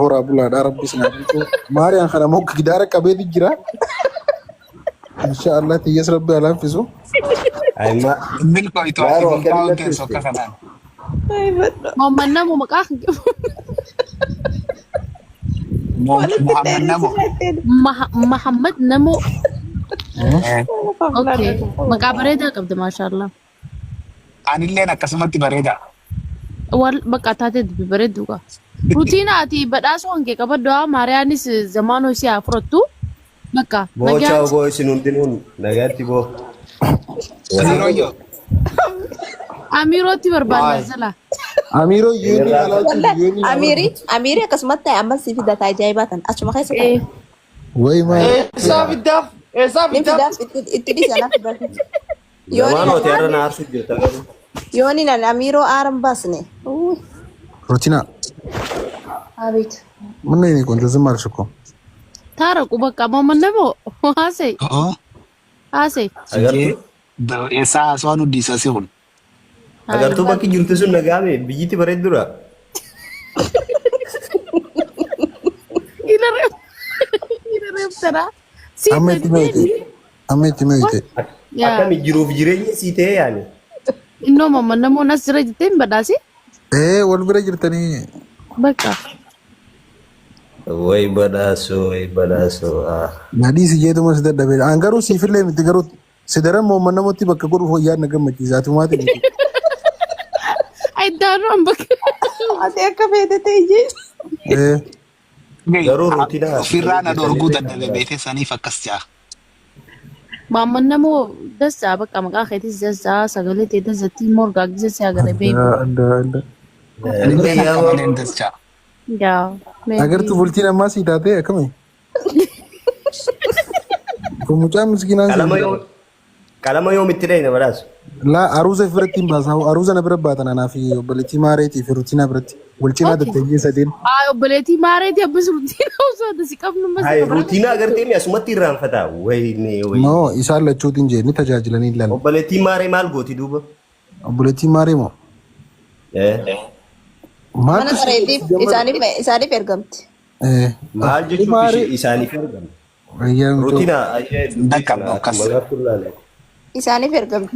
Horaa bulaadhaa rabbi isin haa bulchu. Maariyaan kana immoo gidaara qabeeti jira. Inshaallah tiyyas rabbi haa laaffisu. Ay ma Milkooytu ati maaroo milkaa'uun akkamitti teessu akka dhufte? kanaan. Muhammad Namo maqaa kan qabu. Walitti Muhammad Namo. dheeressinee Muhammad Namo. Eh, Okay. Maqaa bareedaa qabda maashaallah. Anilleen akkasumatti bareeda. Wal bakka taatee dubbi bareeddu gaa. Rutiina ati badhaasuu hanqee qabaddu haa Maariyaanis zamaanoo isii haa fudhattu. Bakka Boo nagaan chaaw boo isin hundinuun nagaatti boo. Amiirooyyoo. Amiirootti barbaadna Waay. jala. Amiiroo yoonii Irraa alaa jiru Wallahi yoonii alaa Amiiri Amiiri akkasumatti ta'e ammas si fidata ajaa'ibaa tan achuma keessa ta'e. Eh. Wayi maal. Eessaa fiddaaf? Eessaa Ni fiddaaf? fidaaf itti itti dhiisi anaaf fidaaf. Yooni Zamaan nan hote irra na aarsu jirta garuu. yooni nan Amiiroo aaran baasne. Uuy. Rutina አቤት ምነው የኔ ቆንጆ ዝም አልሽ እኮ። Taaraqu bakka Muhammad Namo haasa'e Oo. haasa'e. Agartuu? Eessaa haasawaan hundi isaa si kun. Agartuu bakki jirtu sun nagaame biyyiti bareeddudha. Ila reef ila reef taraa. Siin Amma itti meeyte amma itti meeyte. Yaa. Akkami jiruuf jireenyi sii ta'e yaani. Innoo Muhammad Namoon as jira jettee hin badhaase. Ee wal bira jirtanii Bakka. Way badhaasoo way badhaasoo. ah. nadhii si jeetuma si dadhabee. An garuu siifillee miti garuu si daran moomman namotti bakka godhuuf wayyaa na gammachiisa. Ati maati miti. Aydaanuu an bakka. Ati akka feete ta'e jee. Ee Garuu rutina Ofirraa na dhorguu dadhabe beekee saniif akkas ja'a. Muhammad Namoo dassaa bakka maqaa keetis dassaa sagalee ta'e dassatti morgaa gisa si agarre beeku. adda adda. Anilleen akka malee hin dasja'a. Yaa. Agartuu bultiin ammaa sii taatee akkami? Kun mucaan miskiinaan sii Qalama yoo qalama yoom itti dhayna badhaasu? Laa aruusa biratti hin baasaa aruusa na bira baatan anaa fi obboleettii maareetii fi rutinaa biratti wal cinaa Okay. tatteenyee sadeen. Haa obboleettii maareetii abbas rutiin osoo si qabnu mas Hai rutina agartee mi asumatti irraanfata. Wayne wayne. No isaan lachuutiin jee ni tajaajilanii ilaalla. Obboleettiin maaree maal gooti duuba? Obboleettiin maaree moo? Eh. Mana Maaltu si bareediif isaaniif isaaniif ergamti. Eh. Maal jechuuf Maaree. ishee isaaniif argama? Wayyaa micoo. Rutina ayyee dubbii Dhaqqabnu kana akkas. akkuma gaaftu ilaale. Isaaniif ergamti.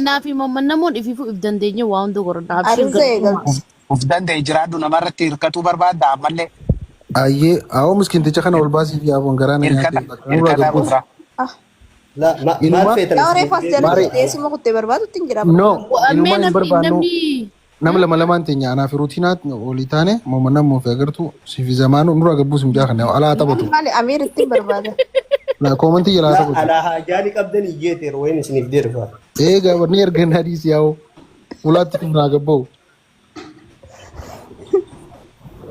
Naa fi Muhammad Namoon ifiifuu if dandeenye waa hunda godhadha. Abshir Aruuza galatooma. eegalti. Uf danda'e jiraadhu namarratti hirkatuu barbaadda ammallee Ayyee awoo miskiinticha kana ol baasii fi afoon garaa na hirkata nyaate bakka nurraa hirkataa gabbuus. gurraa. Ah. La ma maal Inumaa feetan Yaa isin reefu as jala maaree teessuma kuttee barbaadutti hin jira. no Mee inumaa hin namni barbaannu namni nama lama lamaan teenya anaa fi rutinaa olii taane mooma namoo fi agartuu si fi zamaanuu nurraa gabbuus mucaa kana alaa taphatu. Maali Amiir ittiin barbaada. La koomantii jalaa La taphatu. alaa haajaani qabdan iyyeeteer wayin isiniif deerfa. Ee gaafa ni ergan hadiis yaa'u fulaatti kun naa gabba'u.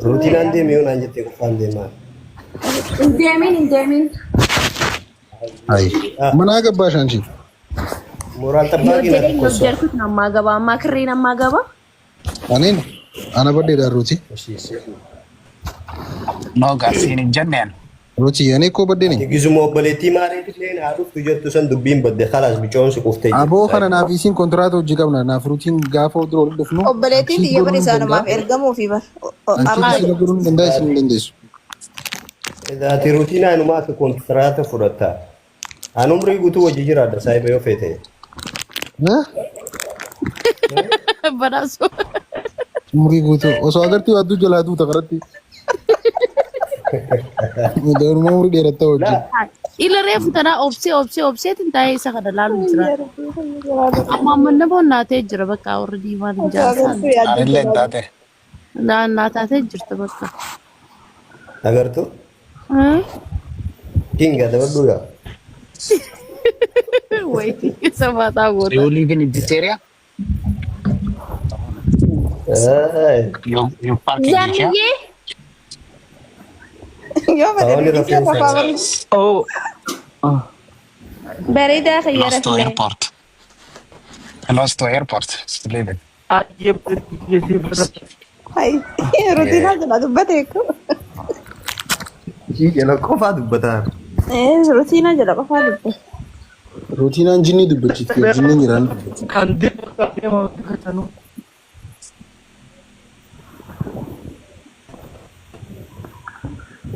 Rutinaan deemi yoo naan jettee qofaan deemaa. Hin deemin hin deemin. Ayi. Ah, Manaa gabbaa shaanchi. moraal xabbaaqii na የወደደኝ tokkossa. የወደድኩት ነው የማገባ አማክሬ ነው የማገባ። Aneen ana baddeedhaan ruuti. No gaasiin hin jenneen. Ruuti ani koo baddeeni. Ati gisuma obboleettii maareetillee haa dhuftu jettu san dubbiin badde khalaas bicoon si quftee jirti. Aboo kana naaf isiin kontiraata hojii qabna. Naaf ruutiin gaafa dura ol dhufnu. Obboleettiin Anchiit xiyya bara godhuu hin isaanumaaf danda'a. ergamuufi bar. Anchiit Aruuza isin godhuu hin danda'a isin hin dandeessu. Ati rutinaa inumaa akka kontiraata fudhatta. An umrii guutuu wajji jiraadha saahiba yoo feete. Eh? Badhaasuu. Umurii guutuu osoo agartuu adduu jalaa duuta karatti. Daa'imman umurii dheeratta wajjin. La Ila reefu tanaa obsee obsee obseetiin taa'ee isa kana laaluun jira. Amma amma namoon naatee jira bakka warri diimaan hin jaalatan. Anillee hin taate. Naa taatee jirta bakka. agartuu kinga dabadhuu yaa. Wayi isa maataa goota. You live in this area? Ay, You parking here? ዘምዬ Yoo fedhe Taa'onni riqicha rafeensa. qofaa bari. Oh. Ah. በሬዳ Close to ከየረፍለ airport. Close to airport. Still living. Ayyee bira. Hai rutinaa jala dubbate ko. Ishii jala qofaa dubbataa. Rutinaa jala qofaa dubbate. Ruutinaan jinnii dubbachiifti. Jinniin jiraan dubbatti. Kan deemu kan deemu dubbatan.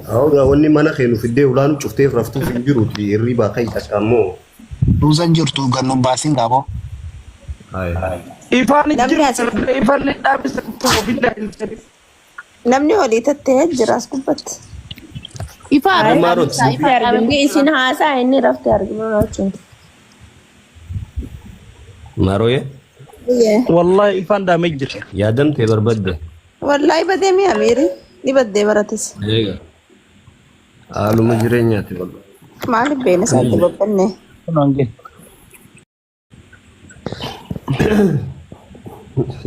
Awwa wanni mana kee nu fiddee ulaanu cufteef raftuuf hin jiruuti hirribaa ka'i takka ammoo. Ruuzan jirtu gannuun baasiin gaaboo. Ifaan hin Namni jiru. asii Ifaan ni dhaabisa. Billaahi. namni olii tattee jira as gubbatti. Ifaa Maaroo dhaabbisaa ifaa Arginu isin haasaa inni rafte arginu jechuun. Maarooyee Iyyee. Wallahi ifaan dhaamee jira. yaadamtee barbadde. Wallaahi badee mi'a miiri ni baddee baratis. Eega. Haaluma jireenyaati wallah. Maaliif beena isaatti babbanne?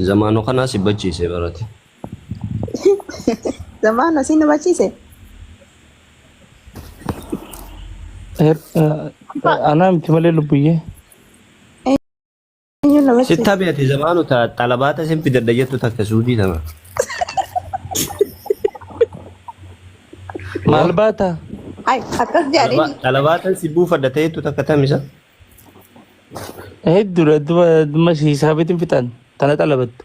Zamaanoo kanaa si bachiise barate. Zamaan asii nama ciise. Anaa miti malee lubbuyyee. Eenyu nama ciise? Sitta beeti zamaanu ta xalabaata sin fidadha jettu takka suudii tana. Maal baata? Ay akkas jedhanii Xalabaata si buufadha ta'ettu takka tamisa. Hedduudha duba dhuma hisaabiitiin fixan tana xalabattu.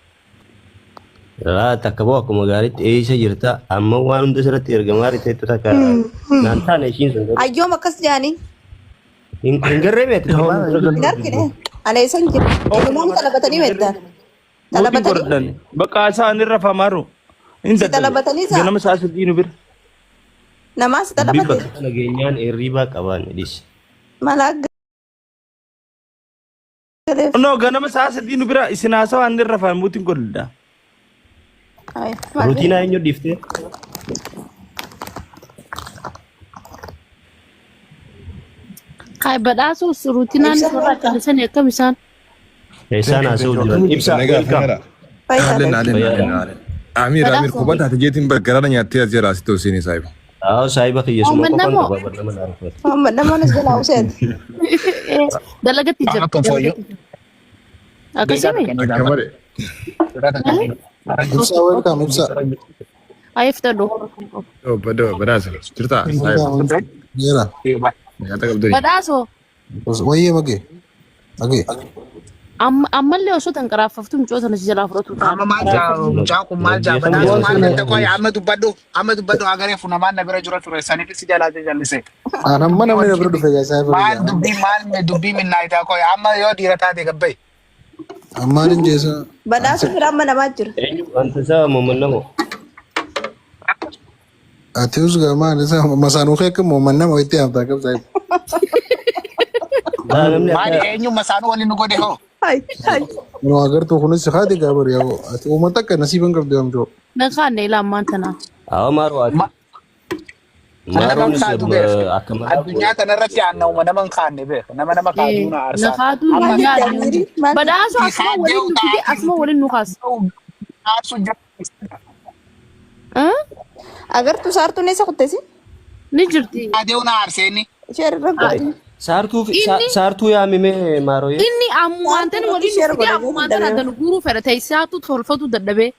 Laa takka boo akkuma gaariitti eessa jirta amma waan hunda sirratti ergamaa riteettu takka naan taane ishiin sun garuu. ayyoom akkas jedhanii Hin garree beeti. hin argine. Ana eessan jira? Eenyumaan xalabatanii beektaa? Mootiin Xalabatanii gordhan bakka isaan irra famaaru. Hin si xalabatanii isaa Ganama sa'a sadii nu bira. namaa si Dubbii xalabate bakka kana geenyaan hirribaa qabaan dhis. malaa galeef. No ganama sa'a sadii nu bira isin haasawaa inni irra faan mootiin gordha. Ay maal Rutiinaa eenyu dhiiftee? Kai badhaasuus ruutinaan Ibsa warra callisanii akkam isaan. Eessaan haasa'u jiran. Ibsa welcome. Faayidaa Ahlan ahlan ahlan ahlan. Amir Amir Badhaasoo. kophaa taate jeetiin garana nyaattee as jala asitti ol seenee saayiba. Haa saayiba kiyya suma Muhammad qofaan namoo qaba barnama naarfata. Muhammad namoonni as jalaa useet. dalagatti jira. Akka fooyyoo. Dalagatti jira. Akkasimi? Akka malee. Ibsa welcome ibsa. Ayif tadhu. Badoo badhaasa jirtaa saayiba. Welcome. Jira. Nyaata qabdanii. Badhaasoo Wayyee magee. Magee. ammallee osoo tanqaraafaftu mucoo sana si jalaa fudhatu ta'a. Amma maal jaa mucaan kun maal jaa badhaasa maal jette qoy amma dubbadhu amma dubbadhu agaree funamaan na bira jira ture saniif si jalaa jallise. Aan amma namni na bira dhufe gaa saayiba Maal biyya. dubbii maal dubbii minnaayitaa qoy amma yoo dhiira taate gabbaye. Ammaan hin jeesa. Badhaasa bira amma namaa jira. Eenyu wanta isaa mamman namoo. Ati usgaa maal isa masaanuu kee akka moomman nama itti haamtaa qab saayiba. Laa namni Maali akka eenyu masaanuu waliin nu godhe hoo? Ay ay. Yeroo agartuu kunis haati gaabar yaa ati uummata akka nasiiban qabdu yaamjoo. Nan kaanne ilaa ammaan tanaa. haa maaroo ati. Nama Maaroon kaatu beek. akka maraa Addunyaa kanarratti aanna nama hin kaanne beek. Nama nama kaaduu na aarsaa. Nakaatu Amma Maal yaadu. jedhanii maal Badhaasoo asuma waliin nu fide asuma waliin nu kaasa. aarsu jira. Agartuu saartuun eessa kuttesi? Ni jirti. Kaaduu na aarseenni. Ishee irra godhi. Saartuu Inni saartuu yaamimee maarooyee. inni ammumaan tan Saartuu waliin nu share fide godhe ammumaan tan adda nu guuruu fedha. Teessaatu tolfatu dadhabee.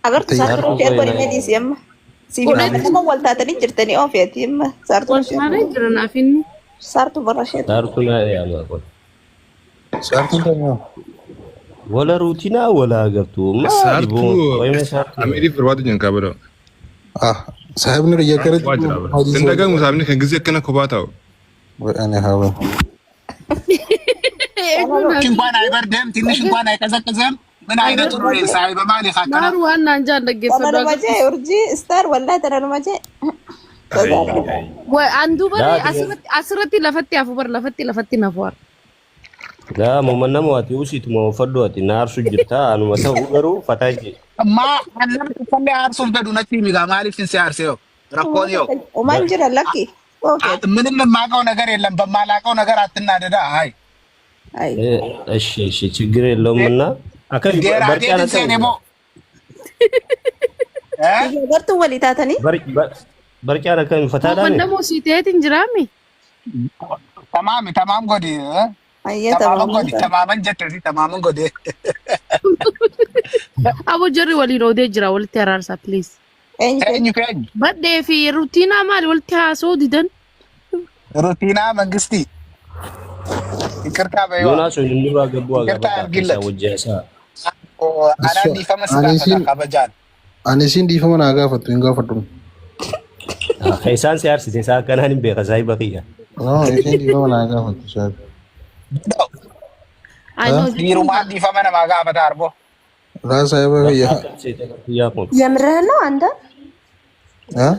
Agartuu saartuu Saartuu share godhi qoy mee dhiisi amma. Siif Godhetti nama wal taatanii jirtanii oofeeti amma saartuu wal share taanee godhi. jira naaf inni. Saartuu barra ishee. Saartuu naa yaamaa qoy. Saartuun tamiyaa. Wala ruutinaa wala agartuu maali boo Saartuu qoyme saartuu. Amiriif barbaadu jiran kaa badoo. Ah saahibni riyya Waa jira bara. kanatti. Dandagamu saahibni kan gisee akkana kophaa taa'u. Ani hawa. ትንሽ እንኳን አይበርድም፣ ትንሽ እንኳን አይቀዘቅዝም። ምን አይነቱ ነው ይሄ? ሳይ በማል ይካከና Maaru waan naan jaan dhaggeeffadhu Tanaruma agartuu. jee urjii star wallahi tanaruma jee. Anduu Laa bari asirratti asirratti lafatti hafu bar lafatti lafatti nafu har. Laa mamman nama ati usiituma uffadhu ati naarsu jirta anuma ta'u garuu fataa jee. ማ አለም ተፈለ አርሱም በዱነቲ ሚጋ ማሊፍ ሲያርሴው ረኮን ዮ Umaan jira lakki. Oofeeti. ምንም የማውቀው ነገር የለም። በማላውቀው ነገር አትናደዳ። አይ Ay. እሺ እሺ ችግር የለውም እና akka ዴራዴ barcaa na ሴኔ ta'u ቦ Biyya agartuu walii taatanii? barcaa na kan fataa Mamman dhaame. namoo si ta'eetiin jiraami. ተማም ተማም ጎዲ Ayyee ተማመን ጎዲ tamam. ተማመን ጀተ ተማመን ጎዲ Aboo jarri waliin oodee jira walitti araarsaa please. Eenyu eenyu eenyu Badhee fi rutiinaa maali walitti haasa'uu didan. ሩቲና መንግስቲ ይቅርታ በይዋ Yoonaa sun inni duraa gabbuu ይቅርታ agaafata አድርጊለት። isaa wajjin isaa. አና ዲፈመ Ani ስጋፈታ isin ከበጃን ani isin dhiifama naa gaafattu hin gaafadhu. Isaan si aarsite isaa akkanaan hin beeka saahiba kiyya. No, isheen dhiifama naa gaafattu saahiba. I know. Dhiirumaan dhiifama namaa gaafata arboo. Laa saahiba kiyya. Kiyyaa kun. የምርህን ነው አንተ? Ha?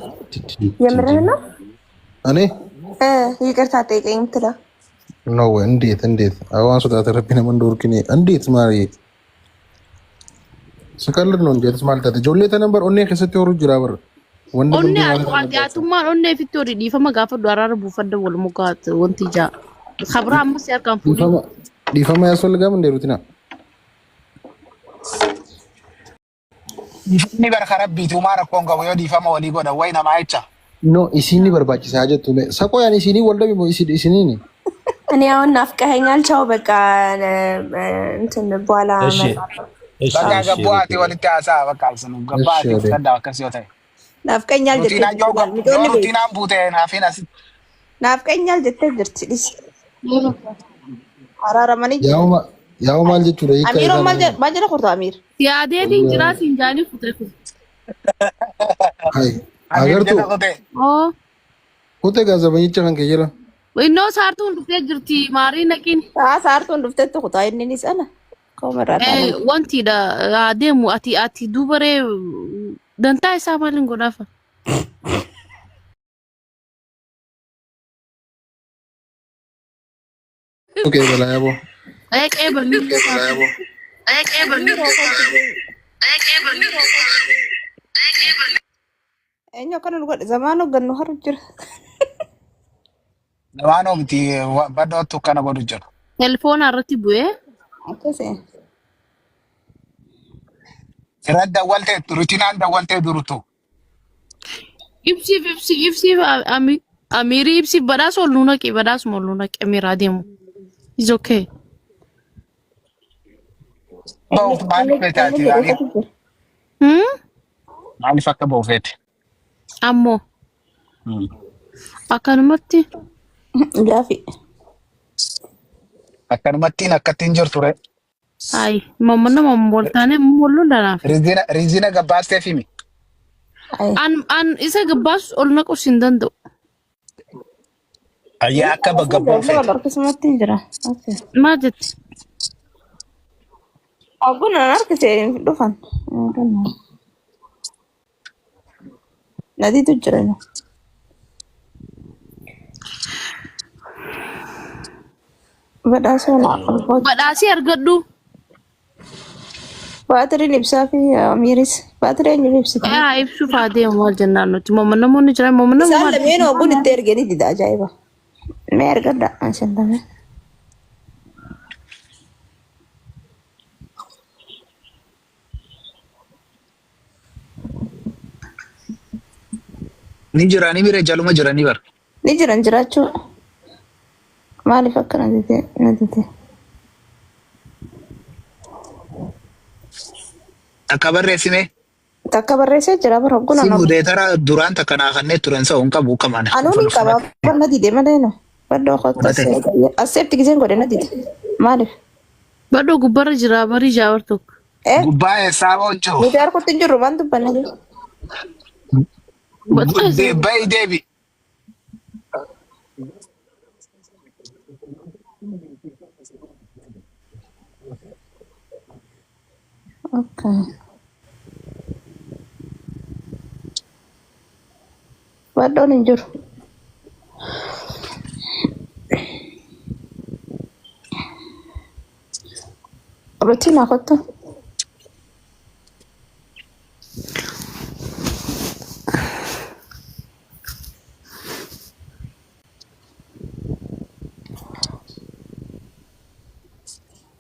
የምርህን ነው? Ani? እ ይቅርታ ጠይቀኝ የምትለው? No way. እንዴት እንዴት አዋን sodaata rabbi nama hin dhorkine እንዴት maali? Siqallid ነው እንጂ atis maal taate ijoollee tana bar onnee keessatti horuu jira bar. Wanni Onnee hundi maal ati atummaan onnee fitti horii dhiifama gaafadhu araara buufadha wal mukaat wanti ijaa. Kabraa ammas harkaan fuudhee. dhiifama dhiifama ያስፈልጋም እንደ ሩቲና Dhiifamni barka rabbiitu maa rakkoon qabu yoo dhiifama walii godhan wayi namaa jecha. No, isiin ni barbaachisaa jettu saqoo yaan isinii wal dhabi moo isiniini እኔ አሁን ናፍቀኸኛል። ቻው በቃ እንትን በኋላ እሺ እመጣለሁ። እሺ Bakka እሺ gabboo ati walitti haasa'a bakka isin gabbaa ati Eshi, uffadhaa akkas yoo ta'e. Naafqeenyaal jettee Rutiinaan jirti yoo laal yoo micoonni beeku. rutiinaan buute naafin asi. Naafqeenyaal jettee jirti dhis. Araaramanii jiru. Yaa'u maal jechuudha hiika Amiiroon isaa maal jedha maal jedha kurta Amiir? Yaadeetiin jiraa siin jaanii kutee kute. Hai Amiir agartuu jala kutee. Oo. kutee gaazabanyicha kan kee jala Innoo saartuun dhuftee jirti maarii naqiin. Haa saartuun dhuftetti kutaa inni ni sana. Koomarraa taa'ee. Wantiidha adeemu ati ati dubaree dantaa isaa maaliin godhaafa? Okay balaa yaaboo. Ee qeeballi. Eenyu akkana nu godhe zamaan hoggannu haru jira. Namaan oomti badhootu akkana godhu jira. Telefoona irratti bu'ee. Akkasii. Irratti dawwaltee rutiinaan dawwaltee durutu. Ibsiif ibsi ibsiif Amiirii ibsiif badhaasa ol nu naqi badhaasuma ol nu naqi Amiir adeemu. Is okay. Ba'uuf maaliif Inni feete inni ati jedhu Amiir? isatu jira. Hmm? Maaliif akka ba'u feete? Ammoo akkanumatti Gaafi. Akkanumattiin akkattiin jirtu re. Ay mamma nama wal taanee wal lolanaaf. Riizina gabbaasteef himi. Ay. An an isa gabbaasus ol naqus hin danda'u. Ayyaa akka gabba'u Ijoollee feete. wal harkisumatti hin jira. Okay. Maal jetti? Ogguun an harkisee hin dhufan. Nadiitu jira. Badhaasa naa qabu. Badhaasii argadhu. Baatiriin ibsaa fi Amiiris. Baatirii eenyuuf ibsite? Yaa ibsuuf haa deemu maal jennaan nuti mamma namoonni jiran mamma nama Isaan maal lameen ogguun itti erganii dida ajaa'iba. Mee argadha isin lameen. Ni jiranii mire jaluma jiranii bar. Ni jiran jiraachuu. Maaliif akka na dide na dide? Akka barreessime Takka barreessee jira bara ogguun si ana. mudeetara duraan takka naa kannee turan sa'u hin qabu kamaan. Anuun hin qaba bar na dide malee no. Baddoo kottu Fudhate. accept giseen godhe na dide. Maaliif? Badhoo gubbarra jira barii jaawar tokko. Eh Gubbaa eessaa oolchu. nuti harkutti hin jirru waan dubbanne jiru. Ba'i deebi. Okay. Baddoon hin jiru. Rutina kottu.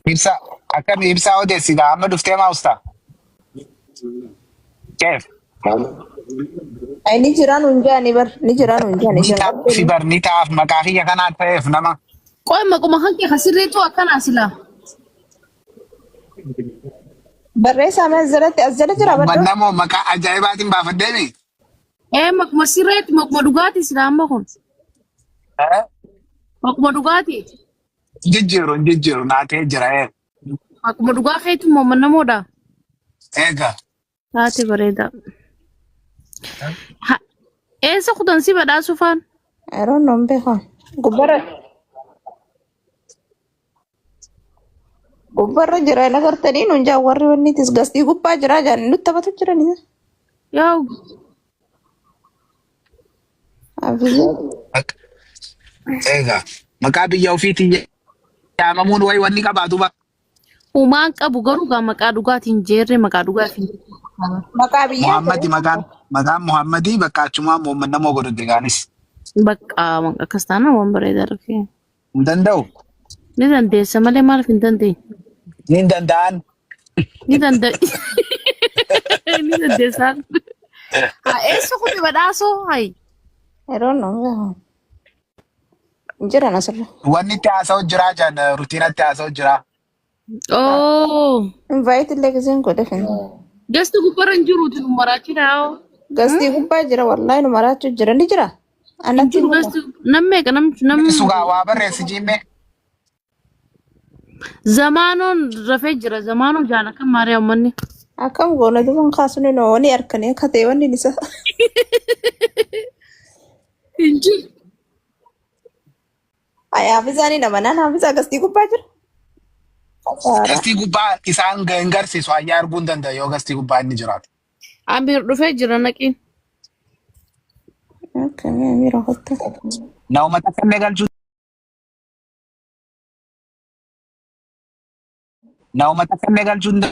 Ibsa akkami ibsaa odeessita amma dhuftee maawustaa? Keef. Ay ni jiraan hin jaani bar ni jiraan hin jaani Ni taa'aaf bar ni taa'aaf maqaa kiyya kanaa ta'eef nama. Qoy maquma kan kee kasirreetu akkanaa silaa. Barreessaa mee as jalatti as jala jira baddoo. Namoo maqaa ajaa'ibaatiin baafaddeemi. Ee maquma sirreetti maquma dhugaatii silaa amma kun. Maquma dhugaatii. Jijjiiru jijjiiru naa ta'ee jira ee. Maquma dhugaa keetu mamma namoodha. Eega. Taate bareeda. Eessa kutan si badhaasuu faan? I don't know hin beeku. Gubbarra gubbarra jira hin agartanii nuun jaan warri wanni itis gastii gubbaa jira jaan nutti taphatu jirani. Yaa Hafiza Egaa maqaa biyya ofiitiin yaamamuun wayi wanni qabaa duuba. Humaan qabu garuu gaa maqaa dhugaatiin jeerre maqaa dhugaatiin. Maqaa biyyaa Muhammadi maqaan maqaan Muhammadii bakka achumaa Muhammad nama godhate gaanis. Bakka akkas taanaan waan bareedaa argee. Hin danda'u. Ni dandeessa malee maaliif hin dandeenye? Ni hin danda'an. Ni danda'a. Ni dandeessa. Haa eessa kuni badhaasoo hayi. I don't know. Hin jiran asirra. Wanni itti haasa'u jira jaan rutiinatti haasa'u jira. Oh. Invite illee giseen godhe fin. Gasti gubbarra hin jiruuti nu maraachina. Gastii gubbaa jira wallahi nu maraachuu jira ni jira. Hin Anatti jiru hin gasti nam meeqa nam nam Sugaa waa barreessi jiimmee. Zamaanoon rafee jira zamaanoo jaan akka maariyaa uummanni. Akkam goona duban kaasuni no wani harkanii akka ta'e wanni isa. Hin jiru. Ay hafizaan hin amanaan hafizaa gastii gubbaa jira. Kasaara. Gastii gubbaa isaan hin garsiisu ayyaa arguu hin danda'u yoo gastii gubbaa inni jiraatu. Amiir dhufee jira naqiin. Okay, miira kottu. Nama takka illee galchuu nama takka illee galchuu hin